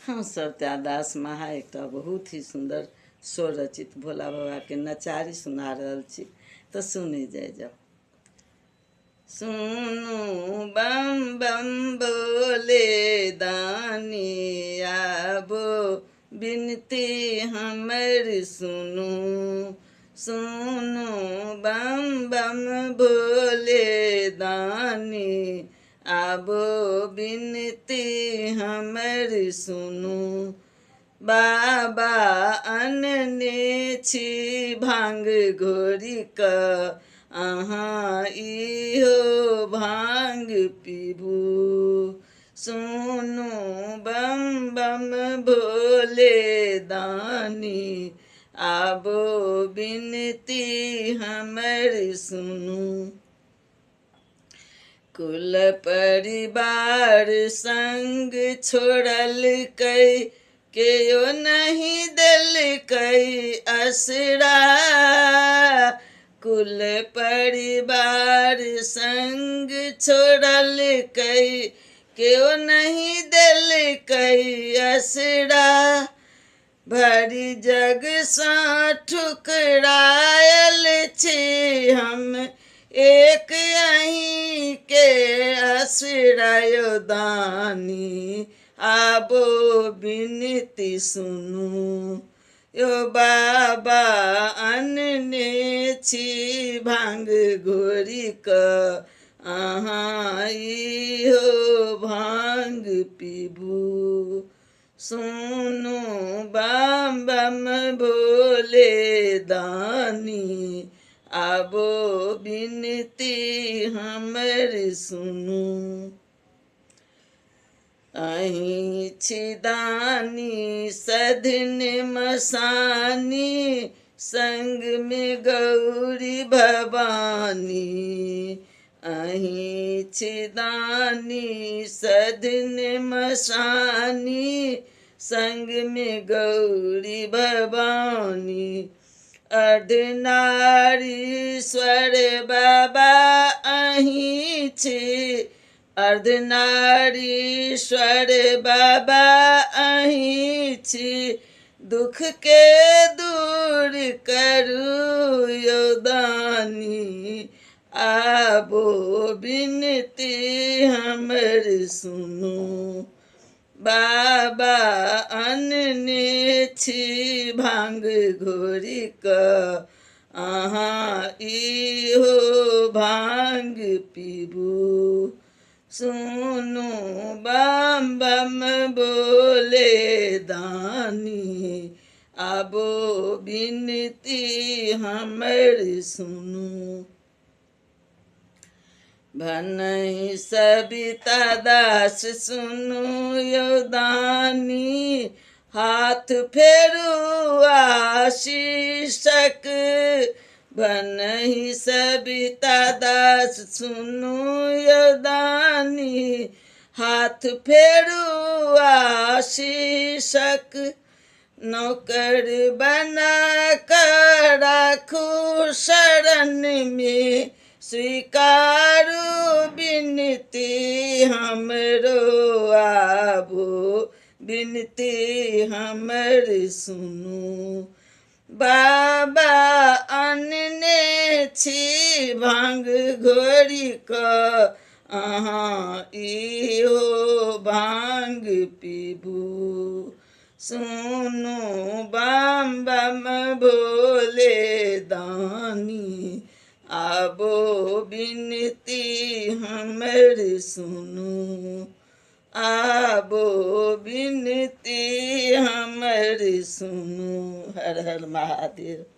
हम सविता दास महा एकटा बहुत ही सुन्दर स्वरचित भोला बाबाके नचारी सुना रहल छी, तऽ सुनै जाइ जाउ। सुनू बम बम बोले दानी आबो बिनती हमर सुनू। सुनू बम बम बोले दानी आबो बिनती हमर सुनू। बाबा अनने छी भांग घोरि कऽ अहाँ इहो भांग पीबू। सुनू बम बम भोले दानी आबो बिनती हमर सुनू। कुल परिवार संग छोड़लकै केओ नहीं देलकै असरा। कुल परिवार संग छोड़लकै केओ नहीं देलकै असरा। भरि जग सँ ठुकरायल छी हम एक अहीं के आश्रय दानी आबो बिनती सुनू। यो बाबा अनने छी भांग घोरि कऽ अहाँ इहो भांग पीबू। सुनू बम बम भोले दानी आबो बिनती हमर सुनू। अहीं छी दानी सधन मसानी संग में गौरी भवानी। अहीं छी दानी सधन मसानी संग में गौरी भवानी। अर्धनारीश्वर बाबा अहीं छी अर्धनारीश्वर बाबा अहीं छी। दुख के दूर करू यो दानी आबो बिनती हमर सुनू। बाबा अनने छी भांग घोरि कऽ अहाँ इहो भांग पीबू। सुनू बम बम बोले दानी आबो बिनती हमर सुनू। भनहि सविता दास सुनू यो दानी हाथ फेरू आशीषक। भनहि सविता दास सुनू यो दानी हाथ फेरू आशीषक। नौकर बना कर राखू शरण में स्वीकारू बिनती हमरो आबो बिनती हमर सुनू। बाबा अनने छी भांग घोरि कऽ अहाँ इहो भांग पीबू। सुनू बम बम भोले दानी आबो बिनती हमर सुनू। आबो बिनती हमर सुनू। हर हर महादेव।